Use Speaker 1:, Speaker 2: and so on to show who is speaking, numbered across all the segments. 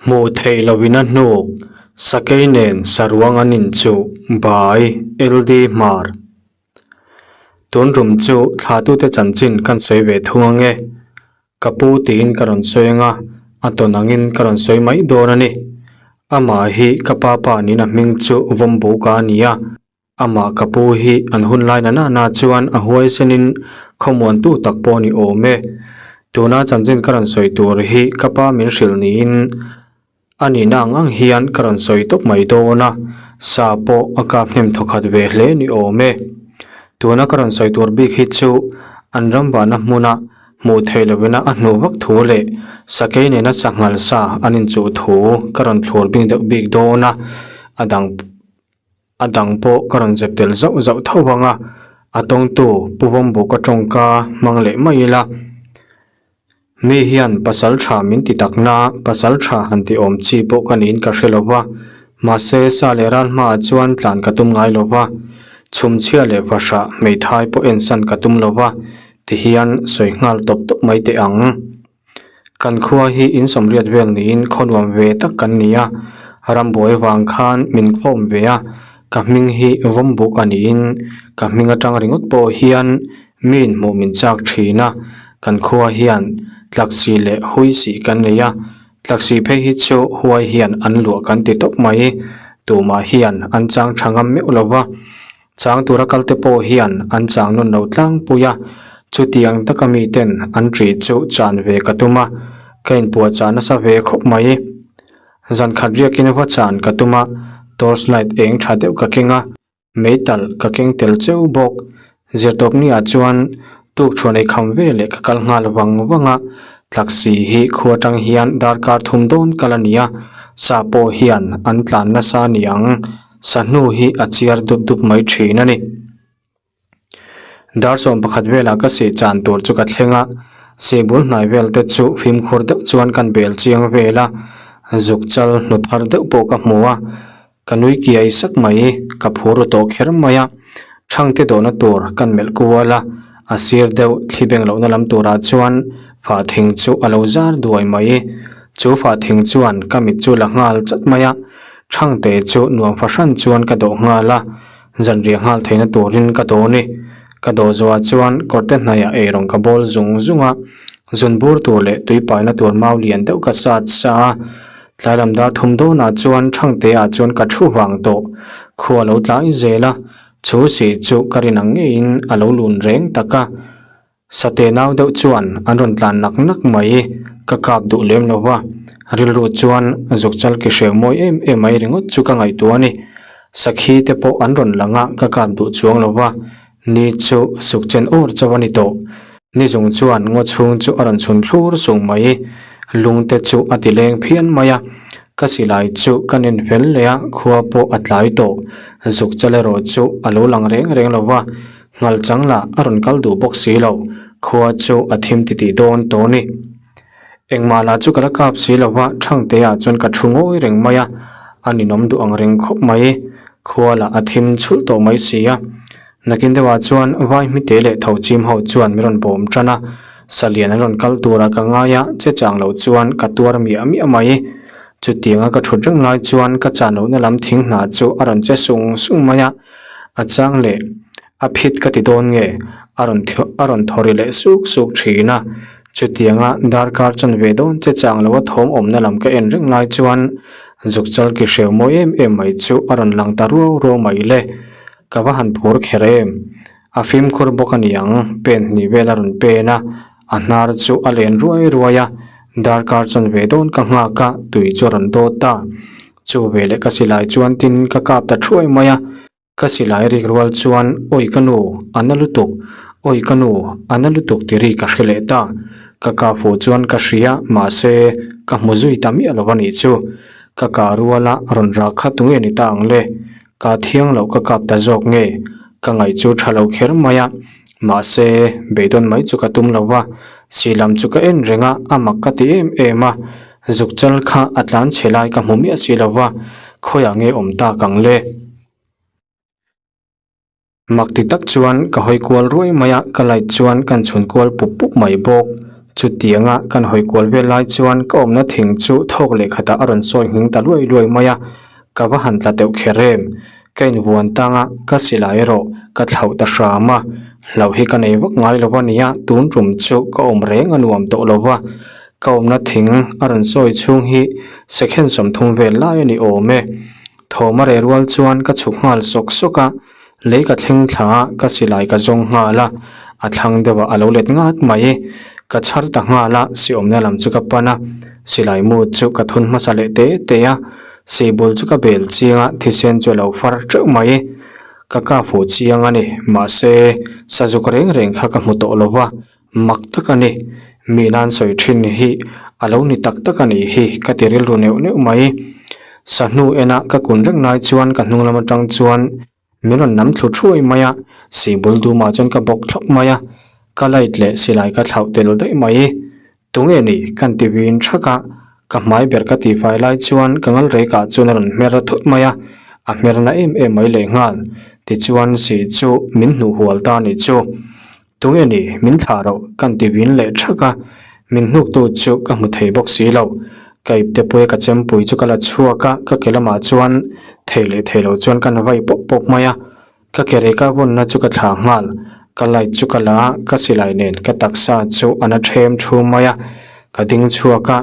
Speaker 1: Hmuh theih lohin a hnuk, sakei nen saruang an inchuh, by LD Hmar. Tun rum chu thlatute chanchin kan sawi ve thung ang e. Ka pu tiin ka rawn sawi ang a, a tawn angin ka rawn sawi mai dawn a ni. Amah hi ka pa pa niin a hming chu Vawmbuka a ni a. Amah ka pu hi an hun lai na na chuan a huaisenin khawmuantu tak pawh a ni awm e. Tuna chanchin ka rawn sawi tur hi ka pa min hrilh niin a nihna ang ang hian ka rawn sawi tawp mai dawn a, sa pawh a kap hnem thawkhat ve hle ni awm e. Tuna ka rawn sawi tur bik hi chu an ram vahna hmuna hmuh theih lovina a hnuh vak thu leh sakei nena sanghal sa an inchuh thu ka rawn thlur bing deuh bik dawn a, a dang A dang pawh ka rawn zep tel zauh zauh tho vang a, a tawngtu Pu Vawmbuka tawngka hmang leh mai ila. Mi hian pasal tha min ti tak na, pasal tha han ti awm chi pawh ka niin ka hre lo va, mahse sa leh ral hmaah chuan tlan ka tum ngai lo va, chhumchhia leh fahrah hmeithai pawh ensan ka tum lo va, tihian sawi nghal tawp tawp mai teh ang. Kan khua hi in sawmriat vel niin khaw nuam ve tak kan ni a, rambuai vang khan min khawm ve a, ka hming hi Vawmbuk a niin ka hming atang ringawt pawh hian miin hmuh min chak thin a, kan khua hian tlaksi leh huisih kan nei a, tlaksi phei hi chu huai hian an luah kan ti tawp mai, tumah hian an chang tha ngam meuh lo va. Chang tura kalte pawh hian an chang nawn lo tlangpui a, chutiang taka miten an ṭih chu chan ve ka tum a, ka inpuahchah nasa ve khawp mai. Zan khat riakin va chan ka tum a, torch light eng ṭha deuh ka keng a, meitalh ka keng tel cheu bawk. Zirtawpniah chuan tukṭhuan ei kham ve leh ka kal nghal vang vang a, tlaksi hi khua aṭang hian darkar thum dawn kal a ni a, sa pawh hian an tlan nasa a ni ang. Sahnu hi a chiar dup dup mai thin a ni. Dar sawm pakhat velah ka seh chan tur chu ka thleng a, seh bul hnai vel te chu fimkhur deuh chuan kan bel chiang vel a, zuk chal hnu thar deuh pawh ka hmu a, ka nui kiai sak mai, ka phur ru tawh kher mai a, thangte dawhna tur kan melh kual a, a sir deuh thli beng lohna lam turah chuan fah thing chu a lo zar duai mai, chu fah thing chuan ka mit chu la nghal chat mai a. Thangte chu nuam fahran chuan ka dawh nghal a, zanriah nghal theihna turin ka dawn i. Ka dawh zuah chuan kawrte hnaiah eirawng ka bawl zung zung a, zun bur tur leh tui paina tur mau lian deuh ka sat sa a. Tlai lam dar thum dawnah chuan Thangteah chuan ka thu vang tawh. Khua lo tlai zel a, chu sih chu ka rin ang ngeiin a lo lun reng tak a. Sate nau deuh chuan an rawn tlan nak nak mai, ka kap duh lem lo va, rilru chuan zuk chal ki hreu mawi em em mai ringawt chu ka ngaihtuah a ni. Sakhi te pawh an rawn lang a, ka kap duh chuang lo va, ni chu suk chen awr chauh a ni tawh. Ni zung chuan ngaw chhung chu a rawn chhun thlur sung mai, lung te chu a ti leng phian mai a, ka silai chu ka nen fel leh a, khua pawh a tlai tawh, zuk chal erawh chu a lo lang reng reng lo va, Nghal chang lah a rawn kal duh bawk si lo, khua chu a thim titih dawn tawh a ni. Engmah lah chu ka la kap si lo va, Thangtea chuan ka thu ngawi reng mai a, a ninawm duh ang reng khawp mai. Khua lah a thim chhulh tawh mai si a. Nakin deuhah chuan vai hmite leh tho chim ho chuan min rawn bawm tan a, salian an rawn kal turah ka ngai a, che chang lo chuan ka tuar miah miah mai. Chutianga ka thut reng lai chuan ka chan lohna lam thing hna chu a rawn che sung sung mai a. A chang leh a phit ka ti dawn nge a rawn a rawn thaw ri leh suk suk thin a, chutianga darkar chan ve dawn che chang lo a thawm awmna lam ka en reng lai chuan zuk chal ki hreu mawi em em mai chu a rawn lang ta ruau ruau mai le, ka va han phur kher em, a fimkhur bawk a ni ang pen hnih vel a rawn pen a, a hnar chu a len ruai ruai a, darkar chan ve dawn ka nghak a tui chu a rawn dawt ta. Chu veleh ka silai chuan tin ka kap ta thuai mai a, ka silai rik rual chuan awi ka nu a na lutuk, awi ka nu a na lutuk ti ri ka hre leh ta. Ka kah fuh chuan ka hria mahse ka hmu zui ta miah lo a nih chu. Ka kah ruala rawn rak kha tunge ni ta ang le? Ka thiang loh ka kap ta zawk nge? Ka ngaih chu tha lo kher mai a, mahse beidawn mai chu ka tum lo va, silam chu ka en reng a, a mak ka ti em em a. Zuk chal kha a tlan chhe lai ka hmu miah si lo va, khawiah nge awm tak ang le? Mak ti tak chuan ka hawi kual ruai mai a, ka light chuan kan chhun kual pup pup mai bawk. Chutianga kan hawi kual vel lai chuan ka awmna thing chu thawk leh khatah a rawn sawi nghing ta luai luai mai a, ka va han tla teuh kher em. Ka invuan tang a, ka silai erawh ka thlauh ta hram a, hlauh hi ka nei vak ngai lo a nia, tun tum chu ka awm reng a nuam tawh lo va, ka awmna thing a rawn sawi chhung hi second 30 vel lai a ni awm e. Thawm a reh rual chuan ka chhuk nghal sawk sawk a, lei ka thleng thla a, ka silai ka zawng nghal a, a thlang deuh ah a lo let ngat mai. Ka chhar ta nghal a, si awmna lam chu ka pan a, silai mu chu ka thun hmasa leh te te a, sibul chu ka bel chiang a, thisen chu a lo far teuh mai. Ka kap huh chiang a ni, mahse sazuk reng reng kha ka hmu tawh lo va, mak tak a ni. Mi nan sawi thin hi a lo ni tak tak a nih hi ka ti rilru neuh neuh mai. Sahnu ena ka kun reng lai chuan ka hnung lam atang chuan min rawn nam thlu thuai mai a, sibul dumah chuan ka bawk thlawp mai a, ka light leh silai ka thlauh tel daih mai. Tunge ni? Kan ti vin thak a, ka hmai ber ka tihfai lai chuan ka ngal rekah chuan a rawn hmer a thut mai a, a hmer na em em mai lehnghal. Tichuan si chu min hnuh hual ta ni chu. Tunge ni? Min thlah roh kan ti vin leh thak a, min hnuktu chu ka hmu thei bawk si lo. Ka ipte puia ka chempui chu ka la chhuak a, ka ke lamah chuan thei leh thei lo chuan kan vai pawp pawp mai a. Ka ke reka vawnna chu ka thlah nghal, ka light chu ka la a, ka silai nen ka taksa chu a na ṭhem ṭhum mai a, ka ding chhuak a.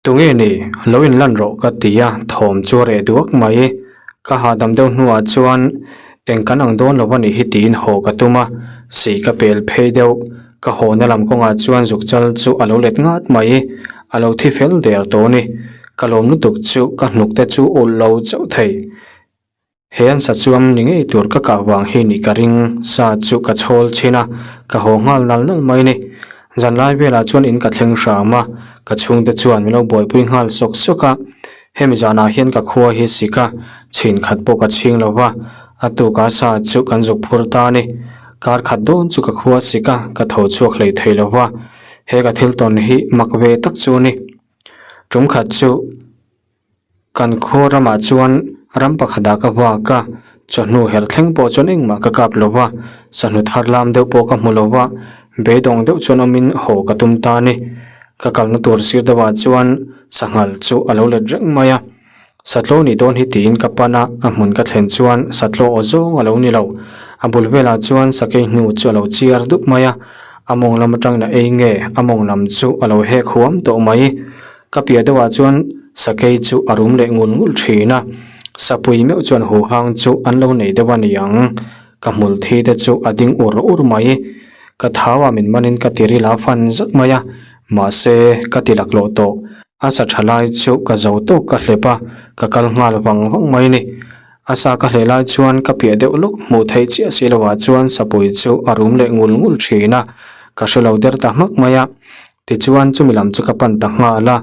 Speaker 1: Tunge ni? Lo inlan rawh ka ti a, thawm chu a reh duak mai. Ka hahdam deuh hnuah chuan eng kan ang dawn lo a nih hi tiin haw ka tum a, sih ka pel phei deuh. Ka hawna lam kawngah chuan zuk chal chu a lo let ngat mai, a lo thi fel der tawh a ni. Ka lawm lutuk chu ka hnuk te chu ulh lo chauh thei. He an sa chuam ni ngei tur ka kah vang hi nih ka ring, sa chu ka chhawl chhin a, ka haw nghal nal nal mai ni. Zanlai velah chuan in ka thleng hram a, ka chhungte chuan min lo buaipui nghal sawk sawk a. Hemi zanah hian ka khua hi sik a, chhin khat pawh ka chhing lo va, a tuka sa chu kan zuk phur ta a ni. Kar khat dawn chu ka khua sik a, ka tho chhuak hlei thei lo va, he ka thil tawn hi mak ve tak chu a ni. Tum khat chu. Kan khaw ramah chuan ram pakhatah ka vak a, chawhnu her thleng pawh chuan engmah ka kap lo va, sahnu thar lam deuh pawh ka hmu lo va, beidawng deuh chuan awmin haw ka tum ta a ni. Ka kalna tur sir deuhah chuan sanghal chu a lo let reng mai a, satlaw nih dawn hi tiin ka pan a, a hmun ka thlen chuan satlaw aw zawng a lo ni lo. A bul velah chuan sakei hnu chu a lo chiar dup mai a, a mawng lam atangin a ei nge a mawng lam chu a lo hek huam tawh mai. Ka piah deuhah chuan sakei chu a rum leh ngul ngul thin a, sapui meuh chuan huhang chu an lo nei deuh a ni ang. Ka hmul thi te chu a ding ur ur mai. Ka thau ah min manin ka ti ril a fan zak mai a, mahse ka ti laklawh tawh. A sa tha lai chu ka zo tawk ka hlep a, ka kal nghal vang vang mai ni. A sa ka hleh lai chuan ka piah deuh lawk hmuh theih chiah si loah chuan sapui chu a rum leh ngul ngul thin a, ka hre lo der ta hmak mai a. Tichuan chumi lam chu ka pan ta nghal a,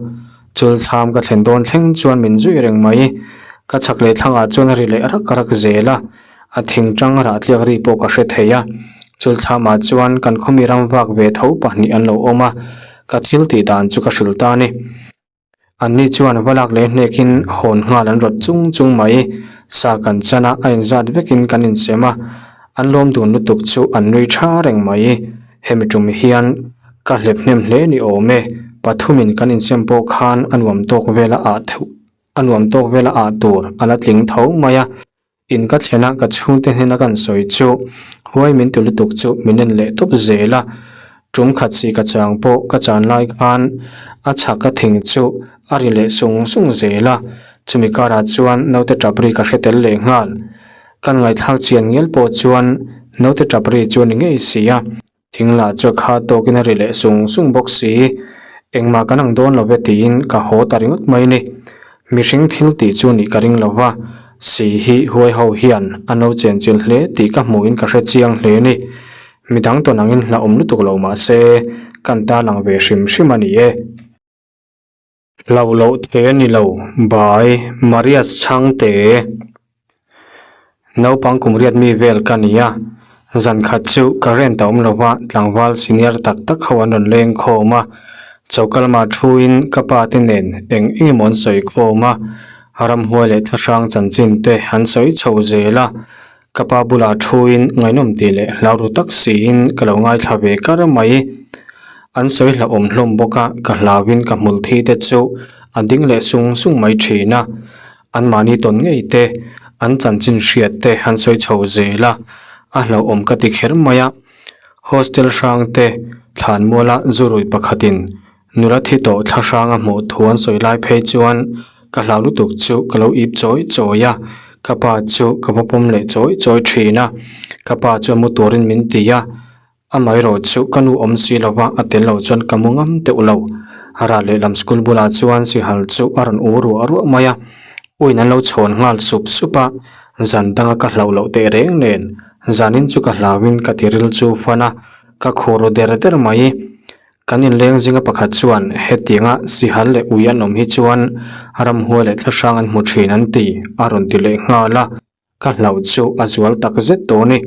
Speaker 1: chul thlam ka thlen dawn thleng chuan min zui reng mai. Ka chhak leh thlangah chuan a ri leh rak rak zel a, a thing tang rah tliak ri pawh ka hre thei a. Chul thlamah chuan kan khawmi ram vak ve tho pahnih an lo awm a, ka thil tih dan chu ka hrilh ta a ni. Anni chuan va lak leh hnekin hawn nghal an rawt chung chung mai. Sa kan chan a, a inzat vekin kan insem a, an lawm dun lutuk chu an nui tha reng mai. Hemi tum hian ka hlep hnem hle ni awm e, pathumin kan insem pawh khan a nuam tawk vela ah theuh a nuam tawk vela ah tur a la tling tho mai a. In ka thlen a, ka chhungte hnena kan sawi chu huai min ti lutuk chu min en leh tawp zel a. Tum khat si ka chang pawh ka chan lai khan a chhak a thing chu a ri leh sung sung zel a, chumi karah chuan naute tap ri ka hre tel leh nghal. Kan ngaihthlak chian ngial pawh chuan naute tap ri chu a ni ngei si a. Thing lah chu kha tawkin a ri leh sung sung bawk si. Engmah kan ang dawn lo ve tiin ka haw ta ringawt mai ni. Mihring thil tih chu nih ka ring lo va, si hi huai ho hian a no chen chilh hle tih ka hmuhin ka hre chiang hle ni. Midang tawn angin hlauhawm lutuk lo mah se, kan ta lang ve hrim hrim a ni e. Hlauh loh thei a ni lo, Bai, Marias Chhangte. Naupang kum riat mi vel ka ni a, zan khat chu current a awm lo va, tlangval senior tak tak ho an rawn leng khawm a, choka lamah thuin ka pa te nen eng eng emaw an sawi khawm a, ramhuai leh thlahrang chanchin te an sawi chho zel a, ka pa bulah thuin ngaihnawm tih leh hlau ru tak siin ka lo ngaithla ve kar mai. An sawi hlauhawm hlawm bawk a, ka hlauin ka hmul thi te chu a ding leh sung sung mai thin a. Anmahni tawn ngei te, an chanchin hriat te an sawi chho zel a, a hlauhawm ka ti kher mai a. Hostel hrang te thlanmuala zurui pakhatin Nula thi tawh thla hranga hmuh thu an sawi lai phei chuan ka hlau lutuk chu ka lo ip chawi chawi a, ka pa chu ka va pawm leh chawi chawi thin a, ka pa chuan mu turin min ti a, amaherawh chu ka nu awm si lova a tel loh chuan ka mu ngam teuh lo. Ral lehlam school bulah chuan sihal chu a rawn u ruah ruah mai a, uin an lo chhawn nghal sup sup a, zan danga ka hlauh loh teh reng nen zanin chu ka hlauin ka tiril chu fan a, ka khur ru der der mai. Kan inleng zinga pakhat chuan hetianga sihal leh ui an awm hi chuan ramhuai leh thlahrang an hmu thin an ti a rawn ti leh nghal a, ka hlauh chu a zual tak zet tawh a ni.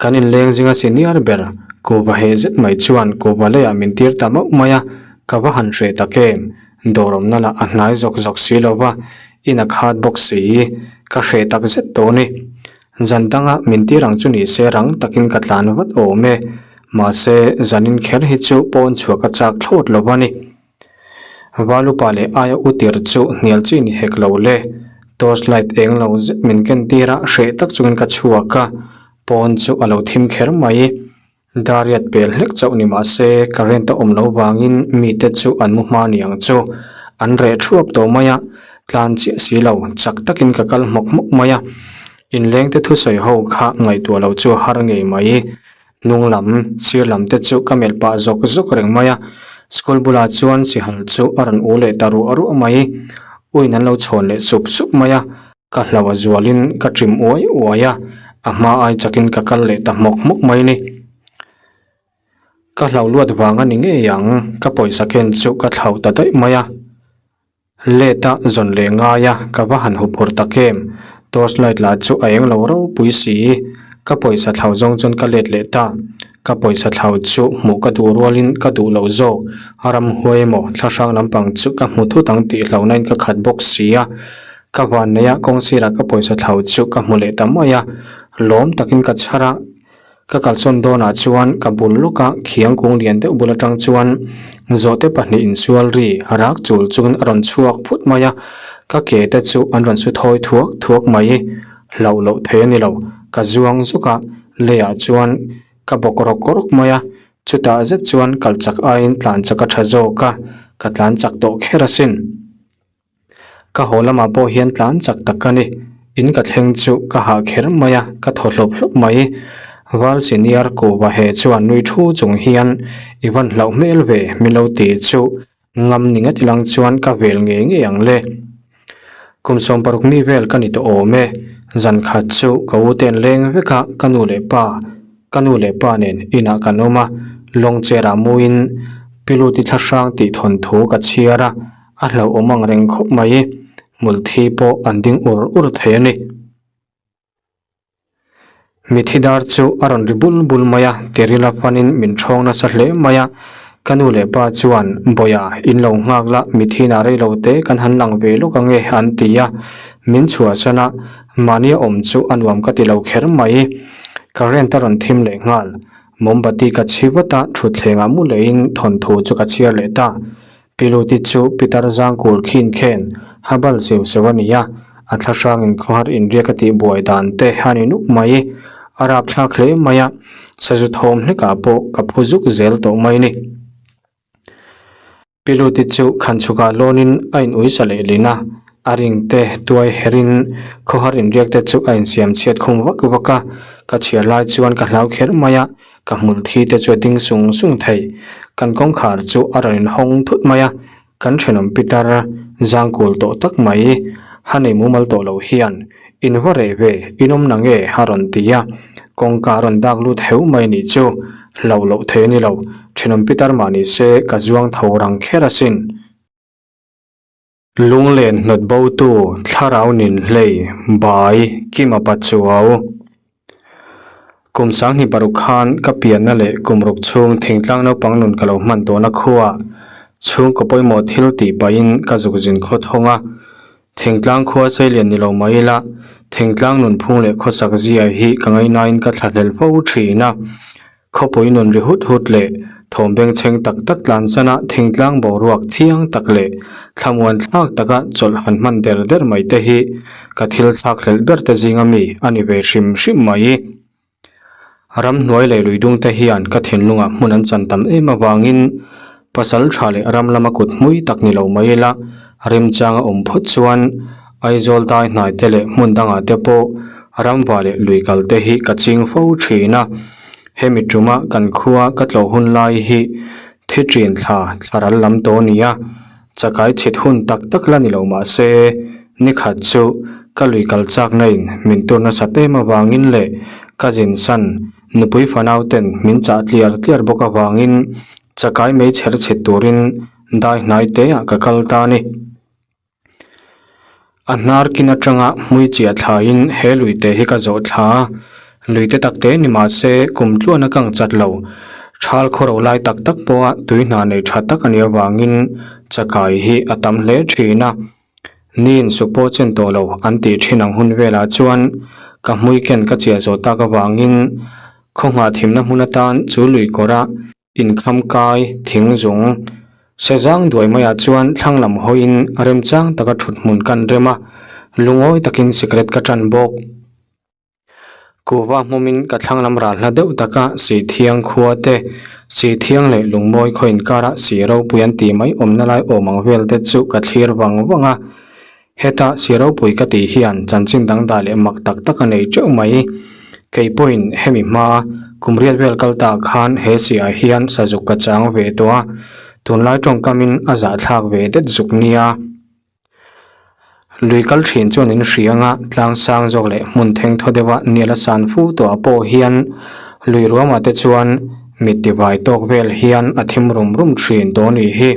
Speaker 1: Kan inleng zinga senior ber kuhva heh zet mai chuan kuhva leiah min tir ta mauh mai a, ka va han hreh tak em, dawr awmna lah a hnai zawk zawk si lo va, in a khat bawk si, ka hreh tak zet tawh a ni. Zan danga min tir ang chu ni se rang takin ka tlan vat awm e. Mahse, zanin kher hi chu pawn chhuah ka chak thlawt lo a ni. Valupa leh aia u tir chu hnial chi ni hek lo le. Torch light eng lo zet min ken tir a, hreh tak chungin ka chhuak a, pawn chu a lo thim kher mai. Dariat pel hlek chauh ni mah se, current a awm lo vangin mite chu an mu hma ni ang chu. An reh thuap tawh mai a, tlan chiah si lo, chak takin ka kal hmawk hmawk mai a. Inlengte thusawi ho kha ngaihtuah lo chu a har ngei mai. Hnung lam, sir lam te chu ka melh pah zawk zawk reng mai a, school bulah chuan sihal chu a rawn u leh ta ruah ruah mai. Uin an lo chhawn leh sup sup mai a, ka hlo a zualin ka ṭim uai uai a, a hma ai chakin ka kal leh ta hmawk hmawk mai ni. Ka hlo luat vang a ni ngei ang, ka pawisa ken chu ka thlauh ta daih mai a. Let a zawn leh ngai a, ka va han huphur tak em? Torch light lah chu a eng lo ropui si. Ka pawisa thlau zawng chuan ka let leh ta. Ka pawisa thlau chu hmuh ka duh rualin ka duh loh zawk. Ramhuai emaw thlahrang lampang chu ka hmu thut ang tih hlauhna in ka khat bawk si a. Ka van nei a, kawng sirah ka pawisa thlau chu ka hmu leh ta mai a. Lawm takin ka chhar a. Ka kalsawn dawnah chuan ka bul lawk a, khiang kung lian deuh bul atang chuan zawhte pahnih insual ri rak chul chungin a rawn chhuak phut mai a, ka ke te chu an rawn su thawi thuak thuak mai. Hlauh loh thei a ni lo, ka zuang zuk a, leiah chuan ka bawk rawk rawk mai a, chutah zet chuan kal chak aiin tlan chak a tha zawk a, ka tlan chak tawh kher asin. Ka haw lamah pawh hian tlan chak tak ka ni. In ka thleng chu ka hah kher mai a, ka thaw hlawp hlawp mai. Val senior Kuva he chuan nui thu chung hian i van hlauh hmel ve min lo ti chu ngam ni ngat ilang chuan ka vel ngei ngei ang le. Kum 16 mi vel ka ni tawh awm e. Zan khat chu ka u ten leng vek a ka nu leh pa ka nu leh pa nen inah kan awm a, lawng chair ah muin Piluti thlahrang tih thawnthu ka chhiar a. A hlauhawm ang reng khawp mai, hmulthi pawh an ding ur ur thei a ni. Mithi dar chu a rawn ri bul bul mai a, tirila panin min ṭhawng nasa hle mai a. Ka nu leh pa chuan, Bawia, in lo nghak la, mithi na rei lo te kan han lang ve lawk ange, an ti a. Min chhuahsan a, mahnia awm chu a nuam ka ti lo kher mai. Current a rawn thim leh nghal. Mombati ka chhi vat a, thutthlengah mu lehin thawnthu chu ka chhiar leh ta. Piluti chu Pitar Zangkul khin khen habal seu seu a ni a, a thlahrangin khawhar inriak a tih buai dan te a ni nuk mai. A rapthlak hle mai a, sazu thawm hlekah pawh ka phu zuk zel tawh mai ni. Piluti chu khanchhukah lawnin a in uisa leh lin a, a ring te tuai herin khawhar inriak te chu a insiam chhiat khum vak vak a, ka chhiar lai chuan ka hlau kher mai a, Ka hmul thi te chu a ding sung sung thei. Kan kawngkhar chu a rawn inhawng thut mai a, kan thenawm pitar zangkul tawh tak mai ha nei mumal tawh lo hian in va reh ve, in awm na nge a rawn ti a, kawngka a rawn dak lut heu mai nih chu hlauh loh thei a ni lo, thenawm pitar mah ni se ka zuang tho rang kher asin. Lunglen hnawt botu thlarau nin hlei bai Kima Pachuau. Kum 26 khan ka pianna leh kum ruk chhung thingtlang naupang nun ka lo hman tawhna khuaa chhungkaw pawimawh thil tih pahin ka zuk zin khaw thawng a. Thingtlang khua seilian ni lo mai ila thingtlang nunphung leh khawsak zia hi ka ngaihnain ka thlahlel fo thin a. Khawpui nun ri hut hut leh. Thawm bengchheng tak tak tlansan a thingtlang boruak thiang tak leh thlamuan thlak taka chawlh han hman der der mai te hi ka thil thlak hlelh ber te zinga mi a ni ve hrim hrim mai. Ramhnuai leh luidung te hian ka thinlungah hmun an chan tam em avangin pasal tha leh ram lama kut hmui tak ni lo mai ila remchang a awm phawt chuan Aizawl dai hnai te leh hmun dangah te pawh ramva leh lui kal te hi ka ching fo thin a. Hemi tuma kan khua ka tlawh hun lai hi thi ṭin thla thla ral lam tawh a ni a, chakai chhit hun tak tak la ni lo mah se, nikhat chu ka lui kal chakna in min tur nasat em avangin leh ka zin san nupui fanau ten min chah tliar tliar bawk avangin chakai mei chher chhit turin dai hnai te ah ka kal ta a ni. A hnar kin atanga hmui chiah thlaiin he luite hi ka zawh thla a, luite tak te ni mah se kum tluan a kang chat lo. Thal khaw ro lai tak tak pawha tui hna nei tha tak a nih avangin chakai hi a tam hle thin a. Ni insuk pawh chen tawh lo an tih thin ang hun velah chuan ka hmui ken ka chiah zawh tak avangin khaw nghah thimna hmun atan chu lui kawrah Inkham kai thing zung sezang duai maiah chuan thlang lam hawiin remchang taka thut hmun kan rem a, lungawi takin sikret ka tan bawk. Kuhva hmawmin ka thlang lam ral hla deuh taka Sithiang khua te, Sithiang leh Lungmawi khaw inkara si ropui an tih mai awmna lai awm ang vel te chu ka thlir vang vang a. Heta si ropui ka tih hian chanchin dangdai leh mak tak tak a nei teuh mai. Kei pawhin hemi hma kum riat vel kal ta khan he siah hian sazuk ka chang ve tawh a, tunlai tawngkamin a zahthlak ve det zuk nia. Lui kal thin chuan in hria anga tlang sang zawk leh hmun theng thaw deuha nial a san fu tawh ah pawh hian lui ruamah te chuan mit tivai tawk vel hian a thim rum rum thin tawh a nih hi.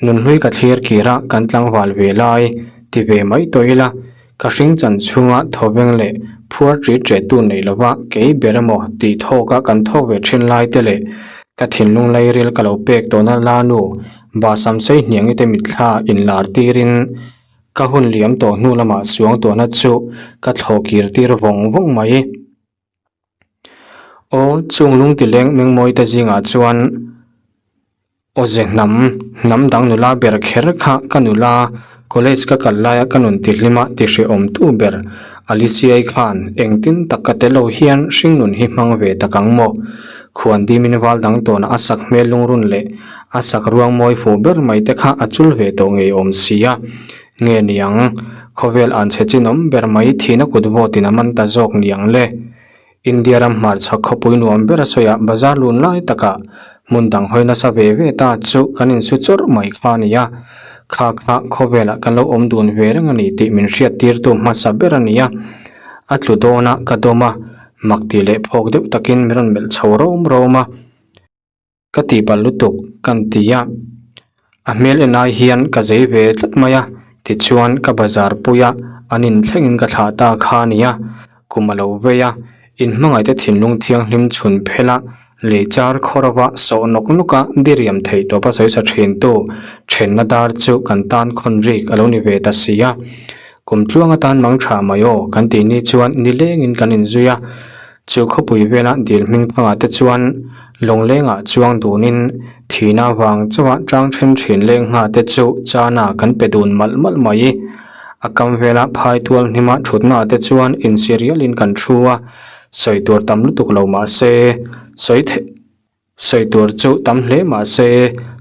Speaker 1: Nunhlui ka thlir kir a, kan tlangval ve lai ti ve mai tawh ila, ka hring chan chhunga thawveng leh phuar ṭi ṭehtu nei lova kei ber emaw tih thawka kan thawk ve ṭhin lai te leh ka thinlung lairil ka lo pek tawhna la nu Bahsam sei hniangi te mitthla inlar tirin ka hun liam tawh hnu lamah suang tuahna chu ka thlawh kir tir vawng vawng mai. Aw chung lung ti leng mengmawi te zingah chuan. Awze hnam, hnam dang nula ber kher kha ka nula, college ka kal laia ka nun tihlima tihrehawm tu ber Alicia-i khan engtin tak ka tel lo hian hringnun hi hmang ve tak ang maw? Khuan dimin val dang tawnah a sak hmel lungrun leh a sak ruang mawi fuh ber mai te kha a chul ve tawh ngeiawm si a. Nge niang, khawvel an chhe chinawm ber mai thihna kut vawtin a man ta zawk niang le. India ram hmarchhak khawpui nuam ber a sawi a, bazar lun lai takah hmun dang hawi nasa ve ve ta chu kan insu chawrh mai kha a ni a. Kha kha khawvelah kan lo awm dun ve reng a ni tih min hriattirtu hmasa ber a ni a. A tlu dawn a, ka dawm a, mak tih leh phawk deuh takin min rawn melh chho rawm rawm a. Ka tihpalh lutuk kan ti a, a hmel en ai hian ka zei ve tlat mai a, tichuan ka bazar pui a, an inthlengin ka thlah ta kha a ni a, kum a lo vei a, inhmangaihte thinlung thianghlim chhun phel a, lei char khawr ava sawh nawk nawk a, diriam theih tawp a sawi sa thintu thenna dar chu kan tan khawn rik a lo ni ve ta si a, kum tluang atan mang tha mai aw kan tih ni chuan nilengin kan inzui a. Chu khawpui vela dil hming thangah te chuan lawnglengah chuang dunin thihna vang chauha tang then thin leng ngha te chu chana kan pe dun malh malh mai. A kam vela phai tual hnima thutna te chuan insi rialin kan thu a, sawi tur tam lutuk lo mah se, sawi theih sawi tur chu tam hle mah se,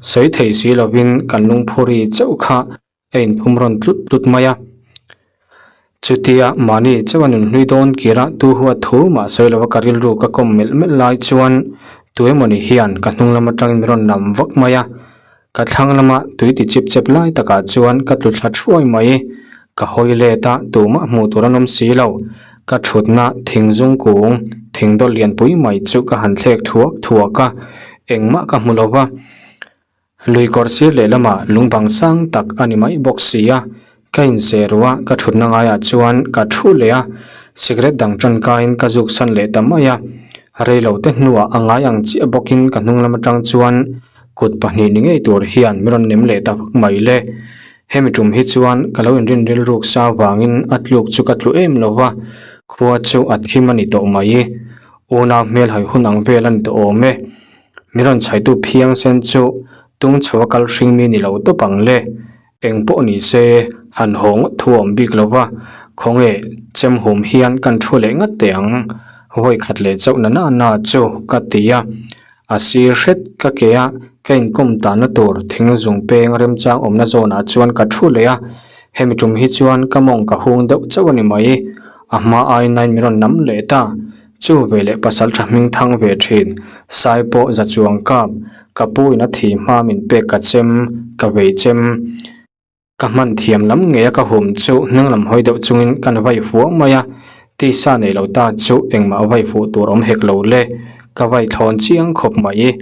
Speaker 1: sawi thei si lovin kan lungphuri chauh kha a inphum rawn tlut tlut mai a. Chutia mahni chauha nun hlui dawn kira tu huat thu mah sawi lova ka rilru ka kawm melh melh lai chuan tu emawni hian ka hnung lam atangin min rawn lam vak mai a. Ka thlang lama tui ti chip chep lai takah chuan ka tlu thla thuai mai. Ka hawi let a, tumah hmuh tur an awm si lo. Ka thutna thing zung kung, thing dawt lianpui mai chu ka han thlek thuak thuak a, engmah ka hmu lova. Lui kawr sir lehlamah lungbang sang tak a ni mai bawk si a, ka inzeh ruh a, ka thutna ngaiah chuan ka thu leh a, cigarette dang tangkaiin ka zuk san leh ta mai a, reilo te hnuah a ngai ang chiah bawkin ka hnung lam atang chuan kut pahnih ni ngei tur hian min rawn nem leh ta vak mai le. Hemi tum hi chuan ka lo inrin rilruk sa vangin a tluk chu ka tlu em lo va, khua chu a thim a ni tawh mai. Unau hmelhai hun ang vel a ni tawh awm e. Min rawn chhaitu phiang sen chu tung chho a kal hring mi ni lo tawp ang le. Eng pawh ni se han haw ngawt thu a awm bik lo va, khawnge chem hum hian kan thu leh ngat teh ang. Vawi khat leh chauh na na na chu ka ti a, a sir hret ka ke a, ka inkawm tanna tur thing zung peng remchang awmna zawnah chuan ka thu leh a, hemi tum hi chuan ka mawng ka hung deuh chauh a ni mai. A hma ainain min rawn nam leh ta. Chu veleh pasal tha hming thang ve thin, Sai pawh za chuang kap, ka pu in a thi hma min pek ka chem, ka vei chem. Ka hman thiam lam ngei a ka hum chu hnung lam hawi deuh chungin kan vai fuah mai a, tisa nei lo ta chu engmah vai fuh tur awm hek lo le, ka vai thlawn chiang khawp mai.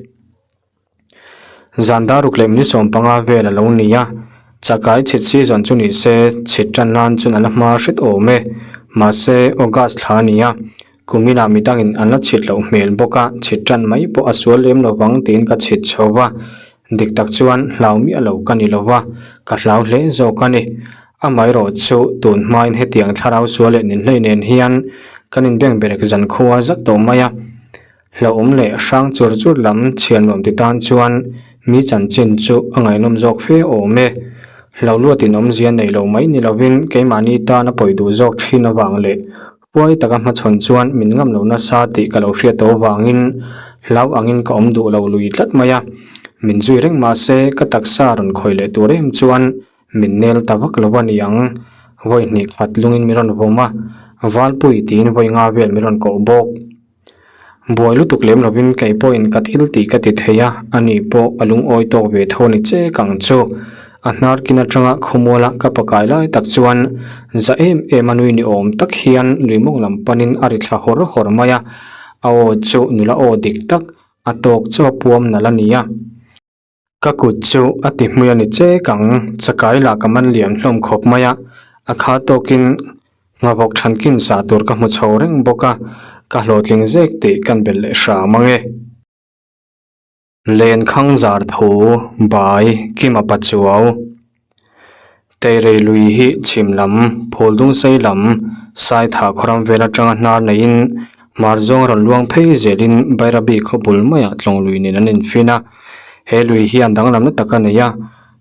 Speaker 1: Zan dar ruk leh minute 15 vel a lo ni a, chakai chhit season chu ni se chhit tan nan chuan a la hma hret awm e. Mahse August thla a ni a, kuminah midangin an la chhit loh hmel bawk a, chhit tan mai pawh a sual lem lo vang tiin ka chhit chho va, dik tak chuan hlau miah lo ka ni lo va, ka hlau hle zawk a ni. Amaherawh chu tun hmain hetiang thlarau sual leh ninhlei nen hian kan inbengberek zankhua zak tawh mai a. Hlauhawm leh hrang chur chur lam chhiar nuam ti tan chuan mi chanchin chu a ngaihnawm zawk fe awm e. Hlo luatin awmzia nei lo mai ni lovin keimahni tan a pawi duh zawk thin avang leh huai taka hmachhawn chuan min ngam lo nasa tih ka lo hriat tawh avangin hlau angin ka awm duh lo lui tlat mai a. Min zui reng mahse ka taksa rawn khawih leh tur em chuan min nel ta vak lo a ni ang. Vawi hnih khat lungin min rawn vawm a, Valpui tiin vawi nga vel min rawn koh bawk. Buai lutuk lem lovin kei pawhin ka thil tih ka ti thei a, ani pawh a lungawi tawk ve tho ni che kang chu. A hnar kin atanga khawmuala ka pakai lai tak chuan za em em a nui ni awm tak hian lui mawng lam panin a ri thla hawr hawr mai a, a aw chu nula aw dik tak a tawk chu a puam nalh a ni a. Ka kut chu a ti hmui a ni chek ang, chakai lah ka man lian hlawm khawp mai a, a kha tawkin nghavawk thankin sa tur ka hmu chho reng bawk a, ka hlawhtling zek tih kan belh leh hram ang e. Lenkhang zar thu bai Kima Pachuau. Teirei lui hi chhim lam, Phuldungsei lam, Saitha khawram vel atanga hnar neiin hmar zawng rawn luang phei zelin Bairabi khaw bul maiah tlawng lui nen an infin a. He lui hian danglamna tak a nei a,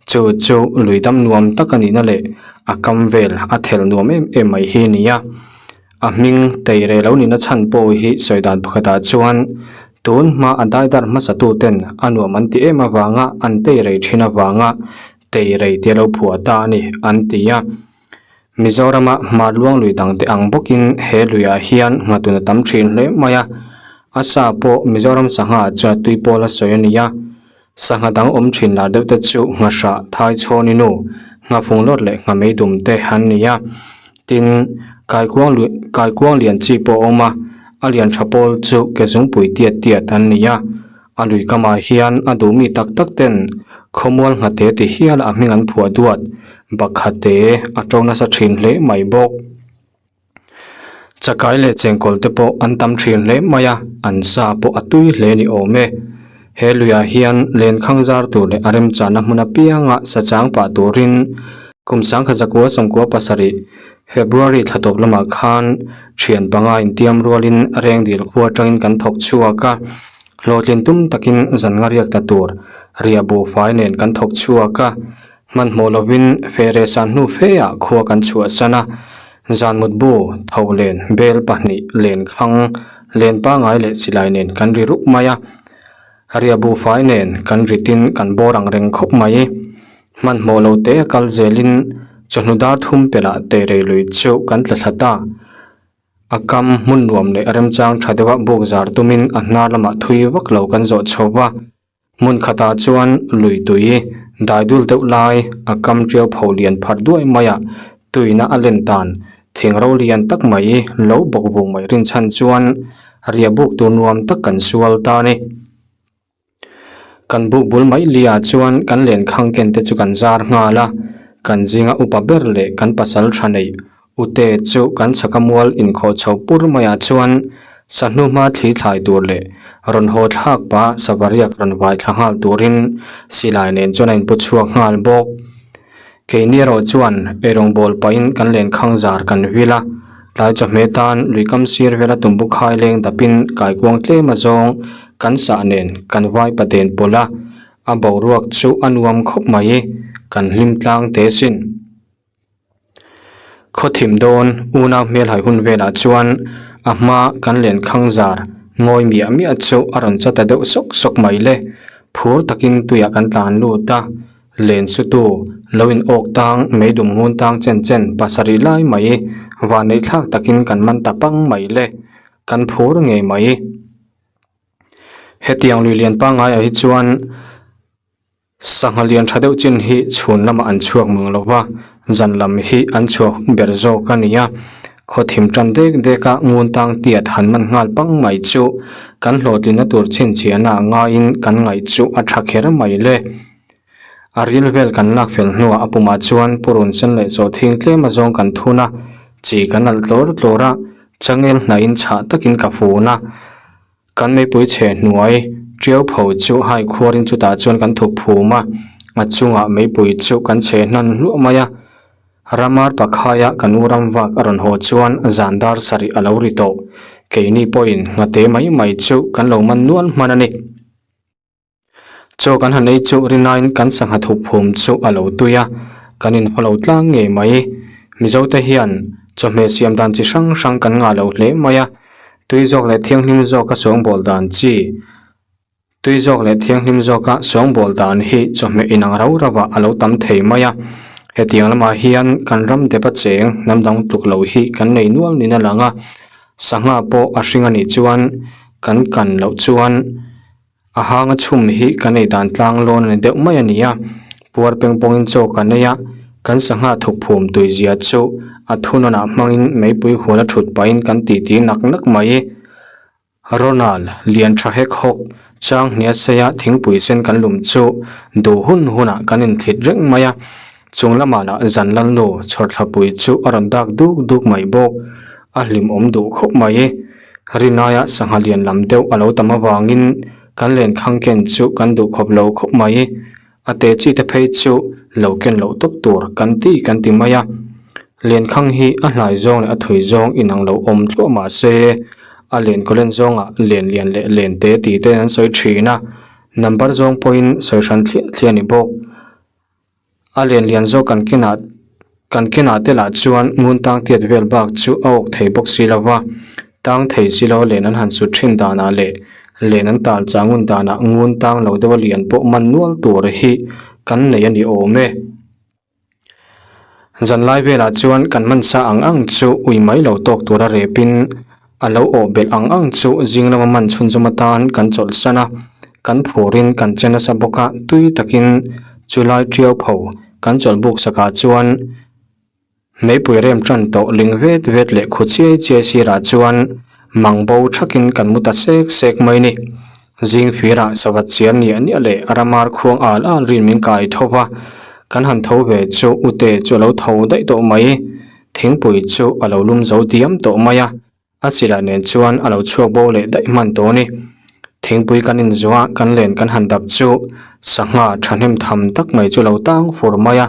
Speaker 1: chu chu lui dam nuam tak a nihna leh a kam vel a thel nuam em em mai hi a ni a. A hming Teirei lo nihna chhan pawh hi sawi dan pakhatah chuan tun hma a daidar hmasatuten a nuam an ti em avanga an teirei thin avanga Teirei te lo phuah ta a ni, an ti a. Mizorama hmar luang lui dangte ang bawkin he luiah hian nghatun a tam thin hle mai a. A sa pawh Mizoram sangha chuan tui pawl a sawi a ni a. Sangha dang awm thin lar deuh te chu nghahrah, thaichhawni nu, nghafung lawt leh nghameidum te an ni a. Tin, kaikuang lui kaikuang lian chi pawh a awm a, a lian tha pawl chu ke zungpui tiat tiat an ni a. A lui kamah hian a duhmi tak tak ten khawmual nghate ti hial a hming an phuah duat bakhate a to nasa thin hle mai bawk. Chakai leh chengkawl te pawh an tam thin hle mai a, an sa pawh a tui hle ni awm e. He luiah hian lenkhang zar tur leh a remchahna hmun apianga sa chang pah turin kum sangkhat zakua sawmkua pasarih February thla tawp lamah khan thian panga intiam rualin rengdil khua atangin kan thawk chhuak a, hlawhtlin tum takin zan nga riak ta tur riah buhfai nen kan thawk chhuak a, hmanhmawh lovin fere san hnu feah khua kan chhuahsan a, zan mutbu, tho len, bel pahnih, len khang, len pangai leh silai nen kan ri rup mai a, riah buhfai nen kan ritin kan bawr ang reng khawp mai. Hmanhmawh lo te a kal zelin chawhnu dar thum pelh teirei lui chu kan tla thla ta. A kam hmun nuam leh remchang tha deuha buk zar tumin a hnar lamah thui vak lo kan zawh chho va. Hmun khatah chuan lui tui dai dul deuh lai a kam tiau pho lian pharh duai maiah tuina a len dan thing ro lian tak mai lo bawk vung mai rinchhan chuan riah buk tur nuam tak kan sual ta a ni. Kan buk bul mai liah chuan kan lenkhang ken te chu kan zar nghal a, kan zinga upa ber leh kan pasal tha neih ute chu kan chhaka mual inkhawh chho pur maiah chuan sahnu hma thli thlai tur leh rawn haw thlak pah savariak rawn vai thla nghal turin silai nen chuan a inpu chhuak nghal bawk. Keini erawh chuan eirawngbawl pahin kan lenkhang zar kan vil a, tlai chawhmeh tan luikam sir vela tumbu khai leng dapin kaikuang tlem a zawng. Kan sah nen kan vai paden pawlh a, a boruak chu a nuam khawp mai, kan hlim tlang teh sin. Khaw thim dawn unau hmelhai hun velah chuan a hma kan len khang zar ngawi miah miah chu a rawn chaw ta deuh sawk sawk mai le. Phur takin tuiah kan tlan lut a, len sutu lo in awk tang meidum ngun tang chen chen pasarih lai mai vanneih thlak takin kan man ta pang mai le, kan phur ngei mai. Hetiang lui lian pangaiah hi chuan. Sangha lian tha deuh chin hi chhun lamah an chhuak mang lo va, zan lam hi an chhuah hun ber zawk a ni a. Khaw thim tan dek dek a ngun tang tiat han man nghal pang mai chu kan hlawhtlinna tur chhinchhiahna ah ngaiin kan ngaih chu a tha kher mai le. A ril vel kan lak fel hnuah a pumah chuan purun sen leh sawhthing tlem azawng kan thun a, chi kan alh tlawr tlawr a, changel hnahin chhah takin ka fun a. Kan meipui chhe hnuai tiau pho chu hai khuarin chutah chuan kan thup phum a, a chungah meipui chu kan chhe hnan hluah mai a. Ramar pakhaia kan u ram vak a rawn haw chuan zan dar sarih a lo ri tawh. Keini pawhin nghate mai mai chu kan lo man nual hman a ni. Chaw kan han ei chu rinain kan sangha thup phum chu a lo tui a, kan inhaw lo tlang ngei mai. Mizote hian chawhmeh siam dan chi hrang hrang kan ngah lo hle mai a, tui zawk leh thianghlim zawka sawngbawl dan chi, tui zawk leh thianghlim zawka sawngbawl dan hi chawhmeh inang rau rauah a lo tam thei mai a. Hetiang lamah hian kan ram dep a cheng hnam dang tluk lo hi kan nei nual niin a lang a, sangha pawh a hring a nih chuan kan kan loh chuan, A hanga chhum hi kan ei dan tlang lawn a ni deuh mai a ni a, puar peng pawngin chaw kan ei a, kan sangha thuk phum tui zia chu a thunawnah hmangin meipui huan a thut pahin kan titi nak nak mai. Ronald, lian tha hek hawk, chang hnia seia thingpui sen kan lum chu duh hun hunah kan inthlit reng mai a, chung lamah lah zan lalnu chhawrthlapui chu a rawn dak duk duk mai bawk, a hlimawm duh khawp mai. Rinaia sangha lian lam deuh a lo tam avangin kan lenkhang ken chu kan duh khawp lo khawp mai. A te chi te phei chu lo ken loh tawp tur kan ti kan ti mai a. Lenkhang hi a hlai zawng leh a thui zawng inang lo awm tluah mah se a len kawlen zawngah len lian leh len te tih te an sawi thin a, number zawng pawhin sawi hran thliah thliah a ni bawk. A len lian zawk kan kenah kan kenah te lah chuan ngun tang tiat vel bak chu a awk thei bawk si lo va, tang thei si lo len an han sut thin danah leh len an tal chah ngun danah ngun tang lo deuha lian pawh man nual tur hi kan nei a ni awm e. Zanlai velah chuan kan hmansa ang ang chu ui mai lo tawk tura repin A lo awh belh ang ang chu zing lama man chhunzawm atan kan chawlhsan a, kan phurin kan che nasa bawk a, tui takin chulai tiau pho kan chawlh buk sakah chuan meipui rem tan tawh ling vet vet leh khu chiai chiai sirah chuan mang bo thakin kan mu ta sek sek mai ni. Zing firah savat chiar niah niah leh ramar khuang al al rin min kai tho va, kan han tho ve chu ute chu a lo tho daih tawh mai. Thingpui chu a lo lum zo diam tawh mai a, a silai nen chuan a lo chhuak bo leh daih hman tawh a ni. Thingpui kan inzuah a, kan len kan han dap chu sangha thahnem tham tak mai chu a lo tang fur mai a,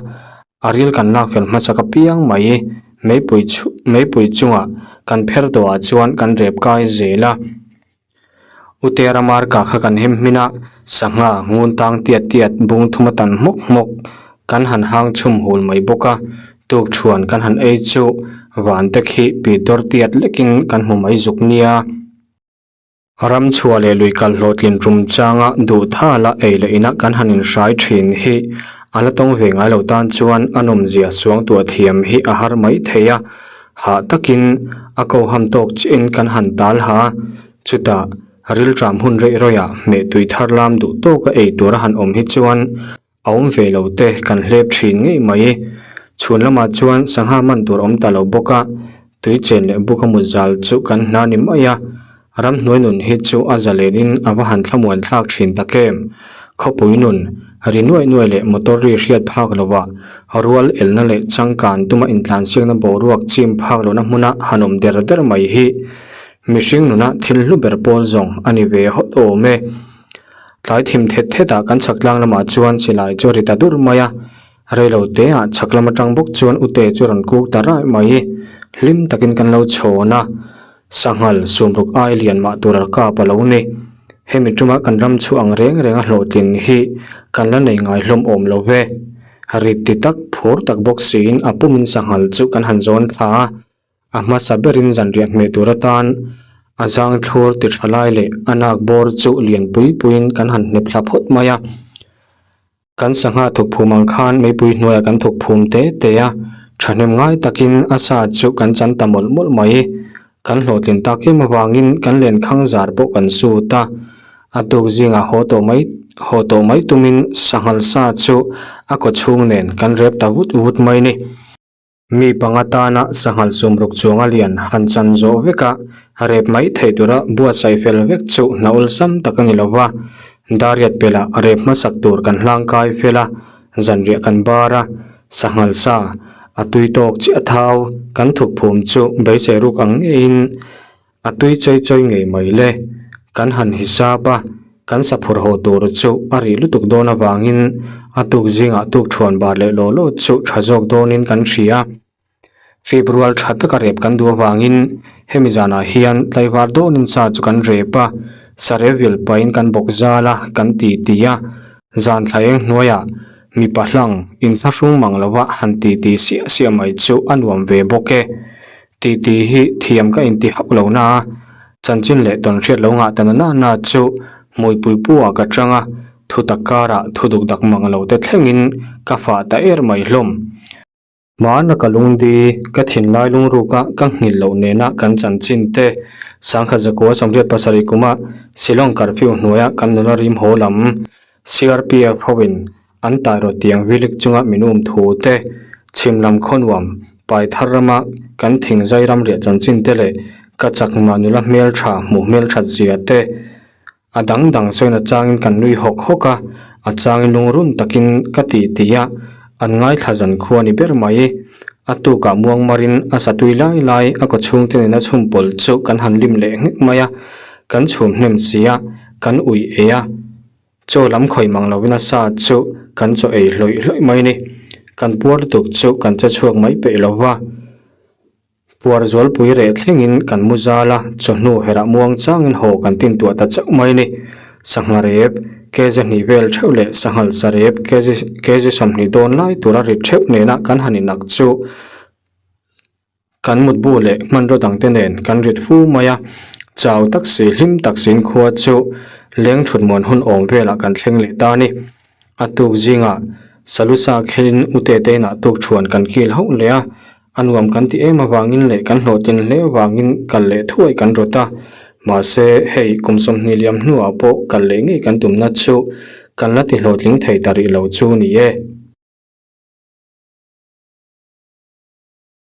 Speaker 1: a ril kan lak fel hmasak apiang mai. Meipui chhu meipui chungah kan pher tawhah chuan kan rep kai zel a. Utera marka kha kan hem hmin a, sangha ngun tang tiat tiat bung thum a tan hmawk hmawk kan han hang chhum hul mai bawk a, tuk thuan kan han ei chu van te khi pi dawr tiat lekin kan hmu mai zuk nia. Ram chhuah leh lui kal hlawhtlin tum changa duh thala ei leh inah kan han inhrai thin hi a la tawng ve ngai lo tan chuan a nawmzia suangtuah thiam hi a har mai thei a. Hah takin a ko ham tawk chiahin kan han tal ha a, chutah rilṭam hun reih rawihah hmeh tui thar lam duh tawka ei tura han awm hi chuan a awm ve lo te kan hlep ṭhin ngei mai. Chhun lamah chuan sangha man tur awm ta lo bawk a, tui chen leh buka mut zal chu kan hna ni mai a, Ramhnuai nun hi chu a zalenin a va han thlamuan thlak thin tak em? Khawpui nun, ri nuaih nuaih leh motor ri hriat phak lovah rual elna leh changkan tuma intlansiakna boruak chim phak lohna hmuna han awm der der mai hi mihring nuna thil hlu ber pawl zawng a ni ve hawt awm e. Tlai thim thet thetah kan chhak tlang lamah chuan silai chu a ri ta dur mai a, reilo teah chhak lam atang bawk chuan ute chu a rawn kuk ta raih mai. Hlim takin kan lo chhawn a. Sanghal sumruk ai lian mah tur a kap a lo ni. Hemi tuma kan ram chhuah ang reng reng a hlawhtlin hi kan la nei ngai hlawm awm lo ve. Rit ti tak, phur tak bawk siin a pumin sanghal chu kan han zawn thla a. A hmasa berin zanriah hmeh tur atan a zang thlur ti tha lai leh a nak bawr chu lian pui puiin kan han hnep thla phawt mai a. Kan sangha thuk phum ang khan meipui hnuaiah kan thuk phum te te a, thahnem ngai takin a sa chu kan chan ta mawlh mawlh mai. Kan hlawhtlin tak em avangin kan lenkhang zar pawh kan sut a, a tuk zingah haw tawh mai haw tawh mai tumin sanghal sa chu a kaw chhung nen kan rep ta vut vut mai ni. Mi panga tana sanghal sumruk chuanga lian han chan zawh vek a, rep mai theih tura buatsaih fel vek chu hna awlsam tak a ni lo va. Dariat pelah rep hmasak tur kan hlangkai fel a, zanriah kan bar a, sanghal sa a tui tawk chiah thau kan thuk phum chu beisei ruk ang ngeiin A tui chawi chawi ngei mai le. Kan han hisap a, kan sa phur haw tur chu a rih lutuk dawn avangin a tuk zingah tuk thuan bar leh law law chu tha zawk dawnin kan hria. Februal tha taka rep kan duh avangin hemi zanah hian tlaivar dawnin sa chu kan rep a, sarep vil pahin kan bawk zal a, kan ti ti a. Zan thla eng hnuaiah mipa hlang inthlahrung mang lova han ti ti siah siah mai chu a nuam ve bawk e. Titi hi thiam ka inti hauh lo na a, chanchin leh tawn hriat lo ngah ta na na na chu hmuipui pu ah ka chang a, thu tak karah thu duk dak mang lo te thlengin ka fah ta er mai hlawm. Hmana ka lungdi, ka thinlai lungruka ka nghilh loh nena kan chanchin te, Sangkhat Zakua 87 kuma Shillong curfew hnuaia kan nula rim haw lam, CRPF hoin an tairawt tiang vilik chunga min um thu te, chhim lam khawnuam pai thar rama kan thing zai ram riah chanchin te leh ka chakma nula hmeltha hmuh hmelthat zia te a dang dang sawiin a changin kan nui hawk hawk a, a changin lungrun takin ka ti ti a, an ngaithla zan khua ni ber mai. A tukah muangmarin a satui lai lai a kaw chhungte nena chhumpawl chu kan han lim leh nghek mai a, kan chhum hnem si a, kan uih ei a. Chaw lam khawih mang lovin a sa chu kan chaw ei hlawih hlawih mai a ni. Kan puar lutuk chu kan che chhuak mai peih lo va. Puar zualpui reh thlengin kan mu zal a, chawhnu herah muang changin haw kan tintuah ta chauh mai a ni. Sangha rep, kg hnih vel theuh leh sanghal sa rep, kg kg 20 dawn lai tura rit theuh nena kan han inak chu Kan mutbu leh hmanraw dangte nen kan rit fu mai a, chau tak si hlim tak siin khua chu leng thut muan hun awm velah kan thleng leh ta a ni. A tuk zingah Salusa khelin u Tete inah tuk thuan kan kil hauh leh a, a nuam kan ti em avangin leh kan hlawhtlin hle avangin kal leh thuai kan rawt a, mahse hei kum 20 liam hnuah pawh kal leh ngei kan tumna chu kan la ti hlawhtling thei ta rih lo chu ni e.